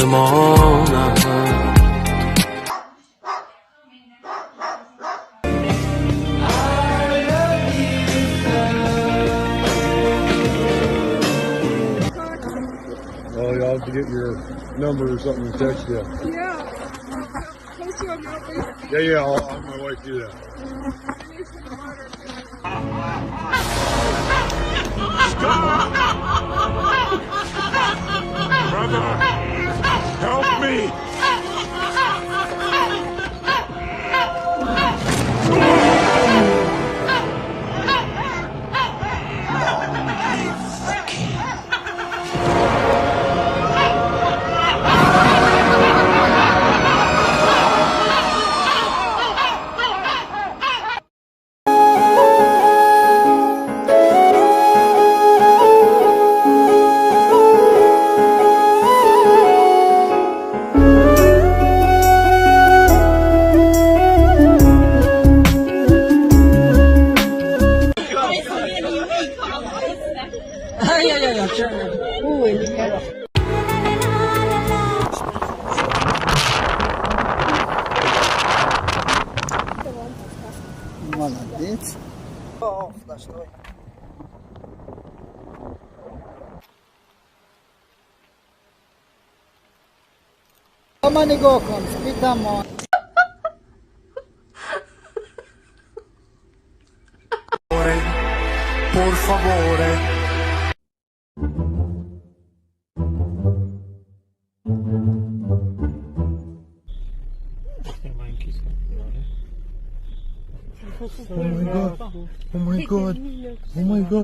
بماند. Oh, you'll have to get your number or something and text you. Yeah. Post you on your Facebook. Yeah, I'll have my wife do that. I need some water. Brother, help me! Молодец. О, сплошной. Ма нигоҳ кун, спитамо. Por favore. Oh my God. Oh my God. Oh my God.